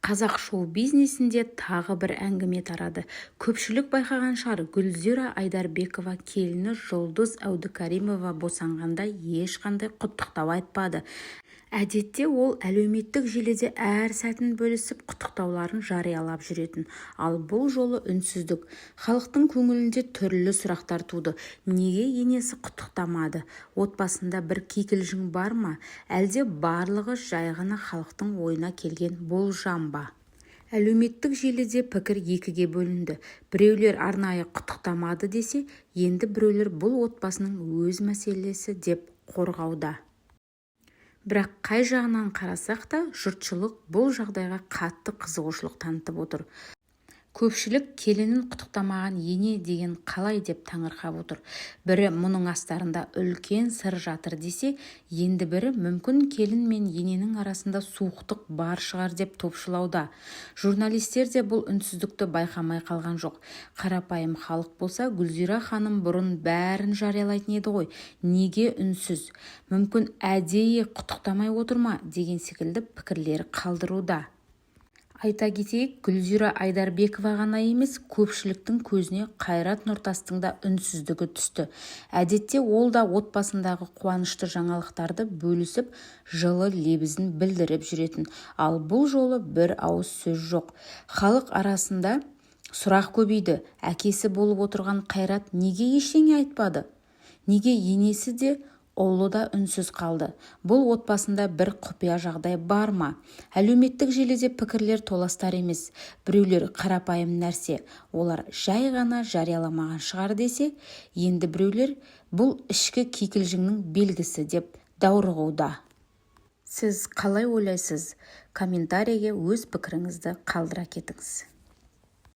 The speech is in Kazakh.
Қазақ шоу-бизнесінде тағы бір әңгіме тарады. Көпшілік байқаған шығар, Гүлзира Айдарбекова келіні Жұлдыз Әбдукәрімова босанғанда ешқандай құттықтау айтпады. Әдетте ол әлеуметтік желіде әр сәтін бөлісіп, құттықтауларын жариялап жүретін. Ал бұл жолы үнсіздік. Халықтың көңілінде түрлі сұрақтар туды. Неге енесі құттықтамады? Отбасында бір кикілжің бар ма? Әлде барлығы жай ғана халықтың ойына келген болжам ба? Әлеуметтік желіде пікір екіге бөлінді. Біреулер арнайы құттықтамады десе, енді біреулер бұл отбасының өз мәселесі деп қорғауда. Бірақ қай жағынан қарасақ та, жұртшылық бұл жағдайға қатты қызығушылық танытып отыр. Көпшілік келінін құттықтамаған ене деген қалай деп таңырқап отыр. Бірі мұның астарында үлкен сыр жатыр десе, енді бірі мүмкін келін мен ененің арасында суықтық бар шығар деп топшылауда. Журналистер де бұл үнсіздікті байқамай қалған жоқ. Қарапайым халық болса, Гүлзира ханым бұрын бәрін жариялайтын еді ғой, неге үнсіз? Мүмкін, әдейі құттықтамай отыр ма деген секілді пікірлер қалдыруда. Айта кетейік, Гүлзира Айдарбекова ғана емес, көпшіліктің көзіне Қайрат Нұртастың да үнсіздігі түсті. Әдетте ол да отбасындағы қуанышты жаңалықтарды бөлісіп, жылы лебізін білдіріп жүретін. Ал бұл жолы бір ауыз сөз жоқ. Халық арасында сұрақ көбейді. Әкесі болып отырған Қайрат неге ештеңе айтпады? Неге енесі де, ұлы да үнсіз қалды? Бұл отбасында бір құпия жағдай бар ма? Әлеуметтік желіде пікірлер толастар емес. Біреулер қарапайым нәрсе, олар жай ғана жарияламаған шығар десе, енді біреулер бұл ішкі кикілжіңнің белгісі деп даурығуда. Сіз қалай ойлайсыз? Комментарийге өз пікіріңізді қалдыра кетіңіз.